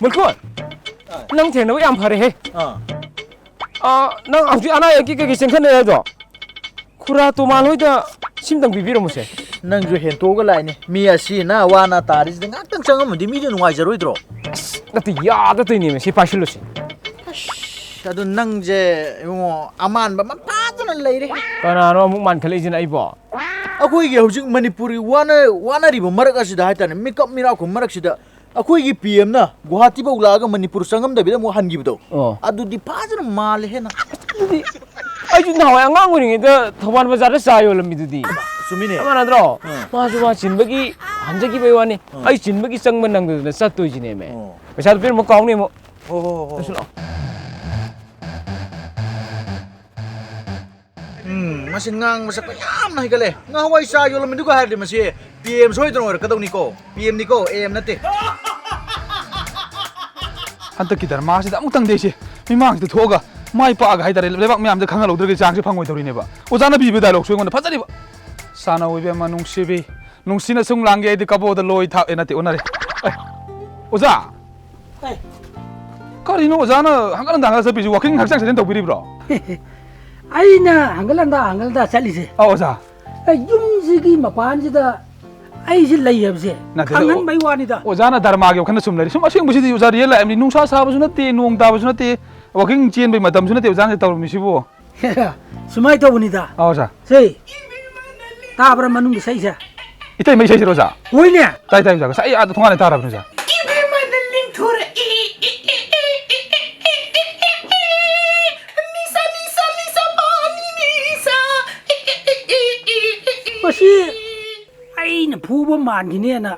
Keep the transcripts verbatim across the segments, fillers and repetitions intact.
ꯃꯨꯜꯈꯣꯟ, ꯅꯪ ꯊꯦꯡꯅꯕ ꯌꯥꯝ ꯐꯔꯦꯍꯦ꯫ ꯑꯥ꯫ ꯑꯥ, ꯅꯪ ꯍꯧꯖꯤꯛ ꯑꯅꯥ ꯑꯌꯦꯛꯀꯤ ꯀꯩꯀꯩ ꯆꯦꯟꯈꯠꯅꯩ ꯍꯥꯏꯗꯣ? ꯈꯨꯔꯥ ꯇꯣꯃꯥꯟ ꯍꯣꯏꯗ ꯁꯤꯝꯇꯪ ꯄꯤꯕꯤꯔꯝꯃꯨꯁꯦ꯫ ꯅꯪꯁꯨ ꯍꯦꯟꯇꯣꯛꯑꯒ ꯂꯥꯛꯏꯅꯦ꯫ ꯃꯤ ꯑꯁꯤ ꯑꯅꯥ ꯋꯥꯅ ꯇꯥꯔꯤꯁꯤꯗ ꯉꯥꯛꯇꯪ ꯆꯪꯉꯝꯃꯗꯤ ꯃꯤꯗꯨ ꯅꯨꯡꯉꯥꯏꯖꯔꯣꯏꯗ꯭ꯔꯣ? ꯑꯁ, ꯅꯠꯇꯦ, ꯌꯥꯗ ꯇꯧꯔꯤꯅꯦꯃꯦ꯫ ꯁꯤ ꯄꯥꯏꯁꯤꯜꯂꯨꯁꯦ꯫ ꯑꯁ, ꯑꯗꯨ ꯅꯪꯁꯦ ꯏꯕꯨꯡꯉꯣ, ꯑꯃꯥꯟꯕ ꯑꯃ ꯐꯥꯗꯅ ꯂꯩꯔꯦ꯫ ꯀꯅꯥꯅꯣ ꯑꯃꯨꯛ ꯃꯥꯟꯈꯠꯂꯛꯏꯁꯤꯅ ꯑꯩꯕꯣ? ꯑꯩꯈꯣꯏꯒꯤ ꯍꯧꯖꯤꯛ ꯃꯅꯤꯄꯨꯔꯒꯤ ꯋꯥꯅ-, ꯋꯥꯅꯔꯤꯕ ꯃꯔꯛ ꯑꯁꯤꯗ ꯍꯥꯏꯇꯥꯔꯦ, ꯃꯤꯀꯞ ꯃꯤꯔꯥꯎꯈꯣ ꯃꯔꯛꯁꯤꯗ ꯑꯩꯈꯣꯏꯒꯤ ꯄꯤ ꯑꯦꯝꯅ ꯒꯨꯋꯥꯍꯥꯇꯤꯐꯧ ꯂꯥꯛꯑꯒ ꯃꯅꯤꯄꯨꯔ ꯆꯪꯉꯝꯗꯕꯤꯗ ꯑꯃꯨꯛ ꯍꯟꯈꯤꯕꯗꯣ, ꯑꯣ꯫ ꯑꯗꯨꯗꯤ ꯐꯖꯅ ꯃꯥꯜꯂꯦ ꯍꯦꯟꯅ꯫ ꯑꯗꯨꯗꯤ ꯑꯩꯁꯨ ꯅꯍꯥꯟꯋꯥꯏ ꯑꯉꯥꯡ ꯑꯣꯏꯔꯤꯉꯩꯗ ꯊꯧꯕꯥꯜ ꯕꯖꯥꯔꯗ ꯆꯥ ꯌꯣꯜꯂꯝꯃꯤꯗꯨꯗꯤ꯫ ꯆꯨꯝꯃꯤꯅꯦ꯫ ꯆꯞ ꯃꯥꯟꯅꯗ꯭ꯔꯣ? ꯎꯝ꯫ ꯃꯥꯁꯨ ꯃꯥ ꯆꯤꯟꯕꯒꯤ ꯍꯟꯖꯈꯤꯕꯩ ꯋꯥꯅꯤ꯫ ꯎꯝ꯫ ꯑꯩ ꯆꯤꯟꯕꯒꯤ ꯆꯪꯕ ꯅꯪꯗꯗꯅ ꯆꯠꯇꯣꯏꯁꯤꯅꯦꯃꯦ꯫ ꯎꯝ꯫ ꯄꯩꯁꯥꯗꯣ ꯄꯤꯔꯝꯃ ꯀꯥꯎꯅꯤ ꯑꯃꯨꯛ꯫ ꯍꯣ, ꯍꯣ, ꯍꯣ, ꯍꯣ꯫ ꯑꯗꯨꯁꯨ ꯂꯥꯛꯑꯣ꯫ ꯎꯝ, ꯃꯁꯤ ꯉꯥꯡꯕ ꯁꯛꯄ ꯌꯥꯝꯅ ꯍꯩꯒꯠꯂꯦ꯫ ꯉꯍꯥꯟꯋꯥꯏ ꯆꯥ ꯌꯣꯜꯂꯝꯃꯤꯗꯨꯒ ꯍꯥꯏꯔꯗꯤ ꯃꯁꯤ ꯄꯤ ꯑꯦꯝ ꯁꯣꯏꯗꯅ ꯑꯣꯏꯔꯛꯀꯗꯧꯅꯤꯀꯣ꯫ ꯄꯤ ꯑꯦꯝꯅꯤꯀꯣ, ꯑꯦ ꯑꯦꯝ ꯅꯠꯇꯦ꯫ ꯍꯟꯗꯛꯀꯤ ꯙꯔꯃꯥꯁꯤꯗ ꯑꯃꯨꯛꯇꯪꯗꯤ ꯑꯩꯁꯦ ꯃꯤꯃꯥꯡꯁꯤꯗ ꯊꯣꯛꯑꯒ ꯃꯥꯏ ꯄꯥꯛꯑꯒ ꯍꯥꯏꯇꯥꯔꯦ, ꯂꯩꯕꯥꯛ ꯃꯌꯥꯝꯗ ꯈꯪꯍꯜꯍꯧꯗ꯭ꯔꯒꯗꯤ ꯆꯥꯡꯁꯦ ꯐꯪꯉꯣꯏꯗꯧꯔꯤꯅꯦꯕ꯫ ꯑꯣꯖꯥꯅ ꯄꯤꯕ ꯗꯥꯏꯂꯣꯛꯁꯨ ꯑꯩꯉꯣꯟꯗ ꯐꯖꯔꯤꯕ꯫ ꯁꯥꯟꯅ ꯑꯣꯏꯕꯤ ꯑꯃ ꯅꯨꯡꯁꯤꯕꯤ, ꯅꯨꯡꯁꯤꯅ ꯁꯨꯝ ꯂꯥꯡꯒꯦ ꯑꯩꯗꯤ ꯀꯕꯣꯗ ꯂꯣꯏ ꯊꯥꯛ-, ꯑꯦ, ꯅꯠꯇꯦ, ꯑꯣꯟꯅꯔꯦ꯫ ꯑꯦ, ꯑꯣꯖꯥ! ꯑꯦ꯫ ꯀꯔꯤꯅꯣ ꯑꯣꯖꯥꯅ ꯍꯪꯒꯠ ꯍꯟꯗ ꯍꯪꯒꯠ ꯆꯠꯄꯤꯁꯤ? ꯋꯥꯀꯤꯡ ꯍꯛꯆꯥꯡ ꯁꯥꯖꯦꯜ ꯇꯧꯕꯤꯔꯤꯕ꯭ꯔꯣ? ꯑꯩꯅ ꯍꯪꯒꯠ ꯍꯟꯗ, ꯍꯪꯒꯠ ꯍꯟꯗ ꯆꯠꯂꯤꯁꯦ꯫ ꯑꯧ, ꯑꯣꯖꯥ꯫ ꯑꯩ ꯌꯨꯝꯁꯤꯒꯤ ꯃꯄꯥꯟꯁꯤꯗ ꯑꯩꯁꯤ ꯂꯩ ꯍꯥꯏꯕꯁꯦ ꯅꯠꯇꯦꯗ, ꯈꯪꯍꯟꯕꯩ ꯋꯥꯅꯤꯗ꯫ ꯑꯣꯖꯥꯅ ꯙꯔꯃꯥꯒꯤ ꯋꯥꯈꯜꯗ ꯁꯨꯝ ꯂꯩꯔꯤ꯫ ꯁꯨꯝ ꯑꯁꯦꯡꯕꯁꯤꯗꯤ ꯑꯣꯖꯥ real life ꯅꯤ꯫ ꯅꯨꯡꯁꯥ ꯁꯥꯕꯁꯨ ꯅꯠꯇꯦ, ꯅꯣꯡ ꯇꯥꯕꯁꯨ ꯅꯠꯇꯦ, ꯋꯥꯀꯤꯡ ꯆꯦꯟꯕꯩ ꯃꯇꯝꯁꯨ ꯅꯠꯇꯦ ꯑꯣꯖꯥꯅ ꯇꯧꯔꯝꯃꯤꯁꯤꯕꯨ꯫ ꯁꯨꯃꯥꯏꯅ ꯇꯧꯕꯅꯤꯗ꯫ ꯑꯧ, ꯑꯣꯖꯥ꯫ ꯁꯦ, ꯇꯥꯕ꯭ꯔꯥ ꯃꯅꯨꯡꯒꯤ ꯏꯁꯩꯁꯦ? ꯏꯇꯩꯃ ꯏꯁꯩꯁꯤꯔꯣ, ꯑꯣꯖꯥ? ꯍꯣꯏꯅꯦ꯫ ꯇꯥꯏ, ꯇꯥꯏ, ꯑꯣꯖꯥ꯫ ꯉꯁꯥꯏ ꯑꯥꯗ ꯊꯣꯡꯒꯥꯟꯗ ꯇꯥꯔꯕꯅꯤ, ꯑꯣꯖꯥ꯫ ꯏꯕꯦꯝꯃꯅ ꯂꯤꯡꯊꯣꯔꯛꯏ꯫ ꯃꯤꯁꯥ, ꯃꯤꯁꯥ, ꯃꯤꯁꯥ ꯄꯥꯅꯤ, ꯃꯤꯁꯥ꯫ ꯃꯁꯤ ꯑꯩꯅ ꯐꯨꯕ ꯃꯥꯟꯈꯤꯅꯦꯅ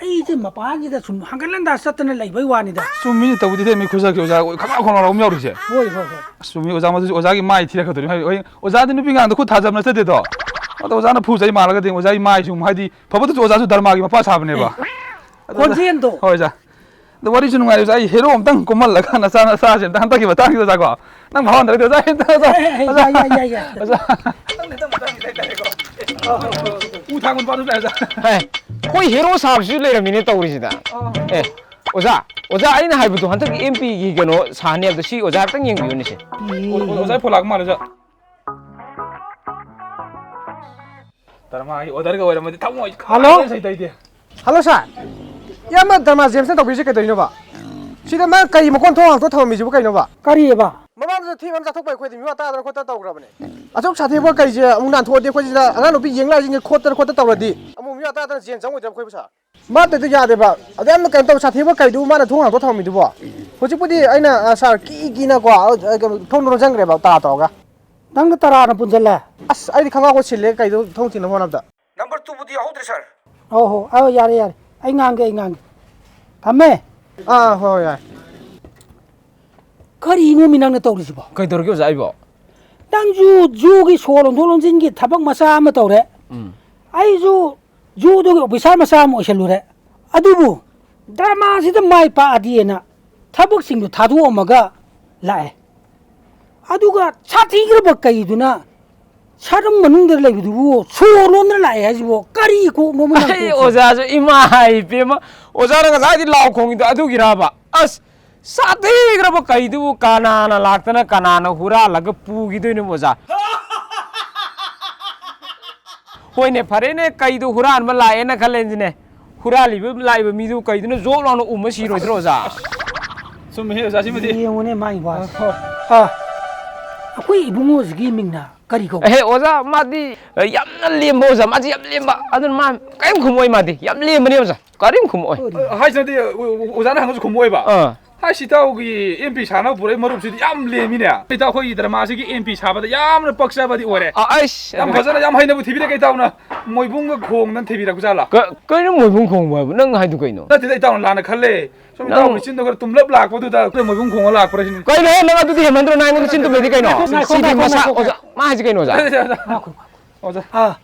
ꯑꯩꯁꯦ ꯃꯄꯥꯟꯁꯤꯗ ꯁꯨꯝ ꯍꯪꯒꯠ ꯍꯟꯗ ꯆꯠꯇꯅ ꯂꯩꯕꯩ ꯋꯥꯅꯤꯗ꯫ ꯆꯨꯝꯃꯤꯅꯦ, ꯇꯧꯕꯗꯤ ꯏꯇꯩꯃ ꯈꯨꯠꯁꯛꯁꯦ, ꯑꯣꯖꯥ, ꯈꯪꯉꯥꯎ ꯈꯪꯉꯥꯎ ꯑꯃ ꯌꯥꯎꯔꯤꯁꯦ꯫ ꯍꯣꯏ, ꯍꯣꯏ, ꯍꯣꯏ꯫ ꯑꯁ, ꯆꯨꯝꯃꯤ, ꯑꯣꯖꯥ, ꯃꯗꯨꯁꯨ ꯑꯣꯖꯥꯒꯤ ꯃꯥꯏ ꯊꯤꯔꯛꯀꯗꯣꯏꯅꯤ꯫ ꯍꯣꯏ, ꯍꯣꯏ, ꯑꯣꯖꯥꯗꯤ ꯅꯨꯄꯤ ꯑꯉꯥꯡꯗ ꯈꯨꯠ ꯊꯥꯖꯕ ꯅꯠꯆꯗꯦꯗꯣ꯫ ꯑꯗꯣ ꯑꯣꯖꯥꯅ ꯐꯨꯖꯩ ꯃꯥꯜꯂꯒꯗꯤ ꯑꯣꯖꯥꯒꯤ ꯃꯥꯏꯁꯨ, ꯍꯥꯏꯗꯤ, ꯐꯕꯗꯨꯁꯨ ꯑꯣꯖꯥꯁꯨ ꯙꯔꯃꯥꯒꯤ ꯃꯄꯥ ꯁꯥꯕꯅꯦꯕ꯫ ꯑꯗꯨ ꯈꯣꯟꯖꯦꯜꯗꯣ꯫ ꯍꯣꯏ, ꯑꯣꯖꯥ꯫ ꯑꯗꯣ ꯋꯥꯔꯤꯁꯨ ꯅꯨꯡꯉꯥꯏꯔꯤ, ꯑꯣꯖꯥ꯫ ꯑꯩ ꯍꯦꯔꯣ ꯑꯝꯇꯪ ꯀꯨꯝꯍꯜꯂꯒ ꯅꯆꯥ ꯅꯆꯥꯁꯦ ꯑꯝꯇ ꯍꯟꯗꯛꯀꯤ ꯃꯇꯥꯡꯁꯤꯗ, ꯑꯣꯖꯥ, ꯀꯣ꯫ ꯅꯪ ꯐꯥꯎꯍꯟꯗ꯭ꯔꯒꯗꯤ, ꯑꯣꯖꯥ, ꯑꯩ ꯑꯝꯇ, ꯑꯣꯖꯥ, ꯑꯦ, ꯑꯦ, ꯑꯣꯖꯥ꯫ ꯌꯥꯏ, ꯌꯥꯏ, ꯌꯥꯏ, ꯌꯥꯏ꯫ ꯑꯣꯖꯥ꯫ ꯎ ꯊꯥꯡꯕ ꯅꯨꯄꯥꯗꯨꯁꯨ ꯂꯥꯛꯑꯦ, ꯑꯣꯖꯥ꯫ ꯑꯦ, ꯑꯩꯈꯣꯏ ꯍꯦꯔꯣ ꯁꯥꯕꯁꯤꯁꯨ ꯂꯩꯔꯝꯃꯤꯅꯦ ꯇꯧꯔꯤꯁꯤꯗ꯫ ꯑꯦ꯫ ꯑꯣꯖꯥ, ꯑꯣꯖꯥ, ꯑꯩꯅ ꯍꯥꯏꯕꯗꯣ ꯍꯟꯗꯛꯀꯤ ꯑꯦꯝ ꯄꯤꯒꯤ ꯀꯩꯅꯣ ꯁꯥꯅꯤ ꯍꯥꯏꯕꯗꯣ, ꯁꯤ ꯑꯣꯖꯥ ꯈꯤꯇꯪ ꯌꯦꯡꯕꯤꯌꯨꯅꯦ ꯁꯦ꯫ ꯑꯣ-, ꯑꯣ-, ꯑꯣꯖꯥ ꯐꯣꯟ ꯂꯥꯛꯄ ꯃꯥꯜꯂꯦ, ꯑꯣꯖꯥ꯫ ꯗꯔꯃꯥꯒꯤ ꯑꯣꯔꯗꯔꯒ ꯑꯣꯏꯔꯝꯃꯗꯤ ꯊꯃꯣꯏ ꯍꯜꯂꯣ? ꯈꯥꯡꯅ ꯁꯩꯗꯩꯗꯦ꯫ ꯍꯜꯂꯣ ꯁꯥꯔ꯫ ꯏꯌꯥꯝꯕ ꯗꯔꯃꯥ ꯖꯦꯝꯁꯅ ꯇꯧꯕꯤꯔꯤꯁꯦ ꯀꯩꯗꯧꯔꯤꯅꯣꯕ? ꯁꯤꯗ ꯃꯥ ꯀꯔꯤ ꯃꯀꯣꯟ ꯊꯣꯡ ꯍꯥꯡꯇꯣꯛ ꯊꯝꯃꯝꯃꯤꯁꯤꯕꯨ ꯀꯩꯅꯣꯕ? ꯀꯔꯤꯑꯕ? ꯃꯃꯥꯡꯗꯁꯨ ꯊꯦꯡ ꯑꯃ ꯆꯥꯊꯣꯛꯄ ꯑꯩꯈꯣꯏꯗꯤ ꯃꯤꯋꯥ ꯇꯥꯗꯅ ꯈꯣꯠꯇꯅ ꯇꯧꯈ꯭ꯔꯕꯅꯦ꯫ ꯑꯁꯨꯛ ꯁꯥꯊꯤꯕ ꯀꯩꯁꯦ ꯑꯃꯨꯛ ꯅꯥꯟꯊꯣꯛꯑꯗꯤ ꯑꯩꯈꯣꯏ ꯁꯤꯗ ꯑꯉꯥꯡ ꯅꯨꯄꯤ ꯌꯦꯡ ꯂꯥꯛꯏꯁꯤꯡꯁꯦ ꯈꯣꯠꯇꯅ ꯈꯣꯠꯇꯅ ꯇꯧꯔꯗꯤ ꯑꯃꯨꯛ ꯃꯤꯋꯥ ꯇꯥꯗꯅ ꯖꯦꯟ ꯆꯪꯉꯣꯏꯗ꯭ꯔꯕ ꯑꯩꯈꯣꯏꯕꯨ ꯁꯥꯔ? ꯃꯥ ꯇꯧꯔꯤꯗꯣ ꯌꯥꯗꯦꯕ꯫ ꯑꯗꯨ ꯌꯥꯝꯅ ꯀꯩꯅꯣ ꯇꯧ, ꯁꯥꯊꯤꯕ ꯀꯩꯗꯨꯕꯨ ꯃꯥꯅ ꯊꯣꯡ ꯍꯥꯡꯗꯣꯛ ꯊꯝꯃꯝꯃꯤꯗꯨꯕꯣ? ꯍꯧꯖꯤꯛꯄꯨꯗꯤ ꯑꯩꯅ, ꯑ, ꯁꯥꯔ, ꯀꯤ ꯀꯤꯅꯀꯣ, ꯑ, ꯑ, ꯀꯩꯅꯣ, ꯊꯣꯡꯗꯣ ꯂꯣꯟꯁꯤꯟꯈ꯭ꯔꯦꯕ ꯇꯔꯥ ꯇꯧꯔꯒ꯫ ꯅꯪꯅ ꯇꯔꯥꯅ ꯄꯨꯟꯁꯤꯜꯂꯦ? ꯑꯁ, ꯑꯩꯗꯤ ꯈꯪꯉꯥꯎꯒ ꯁꯤꯜꯂꯦ ꯀꯩꯗꯣ ꯊꯣꯡ ꯊꯤꯡꯅꯕ ꯍꯣꯠꯅꯕꯗ꯫ ꯅꯝꯕꯔ ꯇꯨꯕꯨꯗꯤ ꯌꯥꯎꯍꯧꯗ꯭ꯔꯦ, ꯁꯥꯔ꯫ ꯑꯧ ꯍꯣ, ꯑꯧ, ꯌꯥꯔꯦ, ꯌꯥꯔꯦ꯫ ꯑꯩ ꯉꯥꯡꯒꯦ, ꯑꯩ ꯉꯥꯡꯒꯦ꯫ ꯊꯝꯃꯦ꯫ ꯑꯥ, ꯍꯣꯏ, ꯍꯣꯏ, ꯌꯥꯔꯦ꯫ ꯀꯔꯤꯅꯣꯃꯤ ꯅꯪꯅ ꯇꯧꯔꯤꯁꯤꯕꯣ? ꯀꯩꯗꯧꯔꯒꯦ ꯑꯣꯖꯥ ꯑꯩꯕꯣ? ꯅꯪꯁꯨ ꯖꯨꯒꯤ ꯁꯣ ꯂꯣꯟꯊꯣꯛ ꯂꯣꯟꯁꯤꯟꯒꯤ ꯊꯕꯛ ꯃꯆꯥ ꯑꯃ ꯇꯧꯔꯦ꯫ ꯎꯝ꯫ ꯑꯩꯁꯨ ꯖꯨꯗꯨꯒꯤ ꯑꯣꯐꯤꯁꯥꯔ ꯃꯆꯥ ꯑꯃ ꯑꯣꯏꯁꯜꯂꯨꯔꯦ꯫ ꯑꯗꯨꯕꯨ ꯗ꯭ꯔꯃꯥꯁꯤꯗ ꯃꯥꯏ ꯄꯥꯛꯑꯗꯤꯅ ꯊꯕꯛꯁꯤꯡꯗꯣ ꯊꯥꯗꯣꯛꯑꯝꯃꯒ ꯂꯥꯛꯑꯦ꯫ ꯑꯗꯨꯒ ꯁꯥꯊꯤꯈ꯭ꯔꯕ ꯀꯩꯗꯨꯅ ꯁꯔꯝ ꯃꯅꯨꯡꯗ ꯂꯩꯕꯗꯨꯕꯨ ꯁꯣ ꯂꯣꯟꯗꯅ ꯂꯥꯛꯑꯦ ꯍꯥꯏꯁꯤꯕꯣ? ꯀꯔꯤ ꯀꯣꯛꯅꯣꯕ ꯅꯪ ꯑꯩ ꯀꯣꯛꯁꯦ? ꯑꯣꯖꯥꯁꯨ ꯏꯃꯥ ꯍꯥꯏ ꯏꯄꯦꯝꯃ, ꯑꯣꯖꯥꯅ ꯉꯁꯥꯏꯗꯤ ꯂꯥꯎ ꯈꯣꯡꯉꯤꯗꯣ ꯑꯗꯨꯒꯤꯔꯕ? ꯑꯁ, ꯁꯥꯊꯤꯈ꯭ꯔꯕ ꯀꯩꯗꯨꯕꯨ ꯀꯅꯥꯅ ꯂꯥꯛꯇꯅ ꯀꯅꯥꯅ ꯍꯨꯔꯥꯜꯂꯒ ꯄꯨꯈꯤꯗꯣꯏꯅꯣ ꯑꯣꯖꯥ? ꯍꯣꯏꯅꯦ, ꯐꯔꯦꯅꯦ, ꯀꯩꯗꯣ ꯍꯨꯔꯥꯟꯕ ꯂꯥꯛꯑꯦꯅ ꯈꯜꯂꯦꯅꯁꯤꯅꯦ꯫ ꯍꯨꯔꯥꯜꯂꯤꯕ ꯂꯥꯛꯏꯕ ꯃꯤꯗꯨ ꯀꯩꯗꯨꯅ ꯖꯣꯞ ꯂꯥꯎꯅ ꯎꯝꯃ ꯁꯤꯔꯣꯏꯗ꯭ꯔꯣ ꯑꯣꯖꯥ? ꯆꯨꯝꯃꯤꯍꯦ ꯑꯣꯖꯥ, ꯁꯤꯃꯗꯤ꯫ ꯌꯦꯡꯉꯨꯅꯦ ꯃꯥꯒꯤ ꯋꯥꯁꯦ꯫ ꯑ, ꯍꯣꯏ꯫ ꯑꯥ, ꯑꯩꯈꯣꯏ ꯏꯕꯨꯡꯉꯣꯁꯤꯒꯤ ꯃꯤꯡꯅ ꯀꯔꯤ ꯀꯧꯕ? ꯑꯦꯍꯦ, ꯑꯣꯖꯥ, ꯃꯥꯗꯤ, ꯑ, ꯌꯥꯝꯅ ꯂꯦꯝꯕ ꯑꯣꯖꯥ, ꯃꯥꯁꯤ ꯌꯥꯝ ꯂꯦꯝꯕ꯫ ꯑꯗꯨꯅ ꯃꯥ ꯀꯔꯤꯝ ꯈꯨꯝꯃꯛꯑꯣꯏ ꯃꯥꯗꯤ꯫ ꯌꯥꯝ ꯂꯦꯝꯕꯅꯤ ꯑꯣꯖꯥ꯫ ꯀꯔꯤꯝ ꯈꯨꯝꯃꯛꯑꯣꯏ꯫ ꯍꯥꯏꯁꯤꯅꯗꯤ, ꯑꯣ-, ꯑꯣ-, ꯑꯣꯖꯥꯅ ꯍꯪꯉꯁꯨ ꯈꯨꯝꯃꯛꯑꯣꯏꯕ꯫ ꯑꯥ꯫ ꯍꯥꯏꯁꯤ ꯏꯇꯥꯎꯒꯤ ꯑꯦꯝ ꯄꯤ ꯁꯥꯟꯅꯕ ꯄꯨꯔꯛꯏ ꯃꯔꯨꯞꯁꯤꯗꯤ ꯌꯥꯝ ꯂꯦꯝꯃꯤꯅꯦ꯫ ꯏꯇꯥꯎ ꯑꯩꯈꯣꯏꯒꯤ ꯗ꯭ꯔꯃꯥꯁꯤꯒꯤ ꯑꯦꯝ ꯄꯤ ꯁꯥꯕꯗ ꯌꯥꯝꯅ ꯄꯛꯆꯕꯗꯤ ꯑꯣꯏꯔꯦ꯫ ꯑ, ꯑꯩꯁ, ꯌꯥꯝ ꯑꯗꯨ ꯐꯖꯅ, ꯌꯥꯝ ꯍꯩꯅꯕꯨ ꯊꯤꯕꯤꯔꯦ ꯏꯇꯥꯎꯅ꯫ ꯃꯣꯏꯕꯨꯡꯒ ꯈꯣꯡꯗꯅ ꯊꯤꯕꯤꯔꯛꯄ ꯖꯥꯠꯂꯥ? ꯀ-, ꯀꯩꯅꯣ ꯃꯣꯏꯕꯨꯡ ꯈꯣꯡꯕ ꯍꯥꯏꯕꯨ? ꯅꯪ ꯍꯥꯏꯗꯨ ꯀꯩꯅꯣ? ꯅꯠꯇꯦꯗ, ꯏꯇꯥꯎꯅ ꯂꯥꯟꯅ ꯈꯜꯂꯦ꯫ ꯁꯨꯝ ꯅꯪ ꯏꯇꯥꯎ ꯃꯆꯤꯟꯗꯣ ꯈꯔ ꯇꯨꯝꯂꯞ ꯂꯥꯛꯄꯗꯨꯗ ꯑꯩꯈꯣꯏ ꯃꯣꯏꯕꯨꯡ ꯈꯣꯡꯉ ꯂꯥꯛꯄ꯭ꯔꯥ ꯁꯤꯅꯤ꯫ ꯀꯩꯅꯣꯍꯦ, ꯅꯪ ꯑꯗꯨꯗꯤ ꯍꯦꯟꯃꯟꯗ꯭ꯔꯣ? ꯅꯪ ꯑꯩꯉꯣꯟꯗ ꯆꯤꯟ ꯇꯨꯝꯃꯤꯗꯤ ꯀꯩꯅꯣ? ꯉꯥꯏꯈꯣ, ꯁꯤꯗꯤ ꯉꯥꯏꯈꯣ, ꯃꯁꯥ ꯉꯥꯏꯈꯣ꯫ ꯑꯣꯖꯥ, ꯃꯥ ꯍꯥꯏꯁꯤ ꯀꯩꯅꯣ, ꯑꯣꯖꯥ? ꯉꯥꯏꯈꯣ, ꯉꯥꯏꯈꯣ꯫ ꯑꯣꯖꯥ꯫ ꯑꯥ,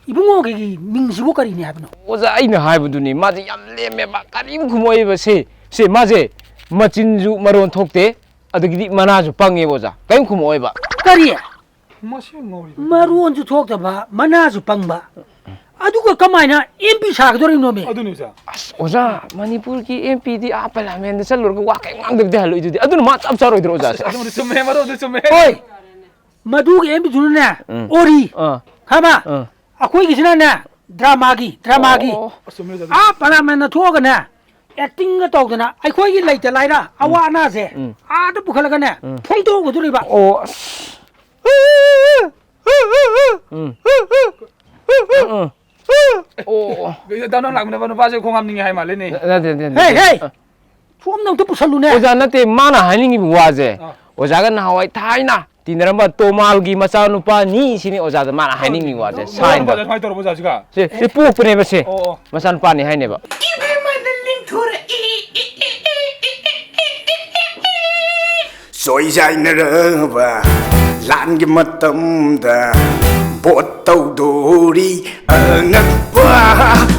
ꯏꯕꯨꯡꯉꯣꯒꯤ ꯃꯤꯡꯁꯤꯕꯨ ꯀꯔꯤꯅꯤ ꯍꯥꯏꯕꯅꯣ? ꯑꯣꯖꯥ, ꯑꯩꯅ ꯍꯥꯏꯕꯗꯨꯅꯤ, ꯃꯥꯁꯦ ꯌꯥꯝ ꯂꯦꯝꯃꯦꯕ, ꯀꯔꯤꯝ ꯈꯨꯝꯃꯛꯑꯣꯏꯕ꯫ ꯁꯦ, ꯁꯦ, ꯃꯥꯁꯦ ꯃꯆꯤꯟꯁꯨ ꯃꯔꯣꯟ ꯊꯣꯛꯇꯦ, ꯑꯗꯒꯤꯗꯤ ꯃꯅꯥꯁꯨ ꯄꯪꯉꯦꯕ ꯑꯣꯖꯥ, ꯀꯔꯤꯝ ꯈꯨꯝꯃꯛꯑꯣꯏꯕ꯫ ꯀꯔꯤ? ꯃꯁꯤ ꯉꯥꯎꯔꯤꯕ꯫ ꯃꯔꯣꯟꯁꯨ ꯊꯣꯛꯇꯕ, ꯃꯅꯥꯁꯨ ꯄꯪꯕ꯫ ꯑꯗꯨꯒ ꯀꯃꯥꯏꯅ ꯑꯦꯝ ꯄꯤ ꯁꯥꯒꯗꯧꯔꯤꯅꯣꯃꯤ? ꯑꯗꯨꯅꯤ ꯑꯣꯖꯥ꯫ ꯑꯁ ꯑꯣꯖꯥ, ꯃꯅꯤꯄꯨꯔꯒꯤ ꯑꯦꯝ ꯄꯤꯗꯤ ꯑꯥ ꯄꯥꯔꯂꯤꯌꯥꯃꯦꯟꯗ ꯆꯠꯂꯨꯔꯒ ꯋꯥ ꯀꯩꯝ ꯉꯥꯡꯗꯕꯤꯗ ꯍꯜꯂꯛꯏꯗꯨꯗꯤ, ꯑꯗꯨꯅ ꯃꯥ ꯆꯞ ꯆꯥꯔꯣꯏꯗ꯭ꯔꯣ ꯑꯣꯖꯥꯁꯦ? ꯑꯗꯨꯕꯨꯗꯤ ꯆꯨꯝꯃꯦ, ꯃꯔꯨꯞ, ꯑꯗꯨ ꯆꯨꯝꯃꯦ꯫ ꯍꯣꯏ, ꯃꯗꯨꯒꯤ ꯑꯦꯝ ꯄꯤꯗꯨꯅꯅꯦ, ꯑꯣꯔꯤ, ꯑꯥ꯫ ꯈꯪꯉꯕ? ꯑꯥ꯫ ꯑꯩꯈꯣꯏꯒꯤꯁꯤꯅꯅꯦ, ꯗ꯭ꯔꯃꯥꯒꯤ, ꯗ꯭ꯔꯃꯥꯒꯤ꯫ ꯑꯣ꯫ ꯑꯁ, ꯆꯨꯝꯃꯦ ꯑꯣꯖꯥ꯫ ꯑꯥ ꯄꯥꯔꯂꯤꯌꯥꯃꯦꯟꯗ ꯊꯣꯛꯑꯒꯅꯦ, ꯑꯦꯛꯇꯤꯡꯒ ꯇꯧꯗꯅ ꯑꯩꯈꯣꯏꯒꯤ ꯂꯩꯇ ꯂꯥꯏꯔ ꯑꯋꯥ ꯑꯅꯥꯁꯦ ꯑꯥꯗ ꯄꯨꯈꯠꯂꯒꯅꯦ, ꯐꯣꯡꯗꯣꯛꯀꯗꯣꯔꯤꯕ꯫ ꯑꯣ ꯑꯁ꯫ ꯎꯝ꯫ ꯎꯝ꯫ ꯑꯣ꯫ ꯀꯩꯅꯣ, ꯇꯥ ꯅꯪ ꯂꯥꯛꯃꯤꯟꯅꯕ ꯅꯨꯄꯥꯁꯦ ꯈꯣꯡ ꯍꯥꯝꯅꯤꯡꯉꯦ ꯍꯥꯏ ꯃꯥꯜꯂꯦꯅꯦ꯫ ꯅꯠꯇꯦ, ꯅꯠꯇꯦ, ꯍꯦ, ꯅꯠꯇꯦ꯫ ꯍꯦ! ꯁꯣꯝꯗ ꯑꯝꯇ ꯄꯨꯁꯜꯂꯨꯅꯦ꯫ ꯑꯣꯖꯥ ꯅꯠꯇꯦ, ꯃꯥꯅ ꯍꯥꯏꯅꯤꯡꯉꯤꯕ ꯋꯥꯁꯦ꯫ ꯑꯥ꯫ ꯑꯣꯖꯥꯒ ꯅꯍꯥꯟꯋꯥꯏ ꯊꯥꯏꯅ ꯇꯤꯟꯅꯔꯝꯕ ꯇꯣꯃꯥꯜꯒꯤ ꯃꯆꯥꯅꯨꯄꯥꯅꯤ ꯁꯤꯅꯤ ꯑꯣꯖꯥꯗ ꯃꯥꯅ ꯍꯥꯏꯅꯤꯡꯉꯤꯕ ꯋꯥꯁꯦ꯫ ꯁꯥꯏꯟꯗ꯫ ꯁꯨꯃꯥꯏꯅ ꯇꯧꯔꯕ ꯑꯣꯖꯥꯁꯤꯒ? ꯁꯤ, ꯁꯤ ꯄꯣꯛꯄꯅꯦꯕ ꯁꯦ꯫ ꯑꯣ, ꯑꯣ꯫ ꯃꯆꯥꯅꯨꯄꯥꯅꯤ ꯍꯥꯏꯅꯦꯕ꯫ ꯆꯣꯏꯖꯥꯏꯅꯔꯕ ꯂꯥꯟꯒꯤ ꯃꯇꯝꯗ ꯚꯣꯠ ꯇꯧꯗꯣꯔꯤ ꯑꯉꯛꯄ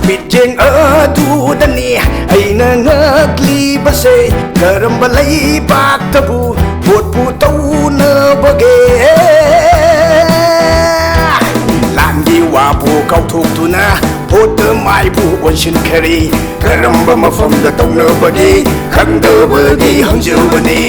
ꯃꯤꯠꯌꯦꯡ ꯑꯗꯨꯗꯅꯤ ꯑꯩꯅ ꯉꯛꯂꯤꯕꯁꯦ꯫ ꯀꯔꯝꯕ ꯂꯩꯕꯥꯛꯇꯕꯨ ꯚꯣꯠꯄꯨ ꯇꯧꯅꯕꯒꯦ? ꯂꯥꯟꯒꯤ ꯋꯥꯕꯨ ꯀꯥꯎꯊꯣꯛꯇꯨꯅ ꯚꯣꯠꯇ ꯃꯥꯏꯕꯨ ꯑꯣꯟꯁꯤꯟꯈꯔꯦ꯫ ꯀꯔꯝꯕ ꯃꯐꯝꯗ ꯇꯧꯅꯕꯒꯦ ꯈꯪꯗꯕꯒꯤ ꯍꯪꯖꯕꯅꯤ꯫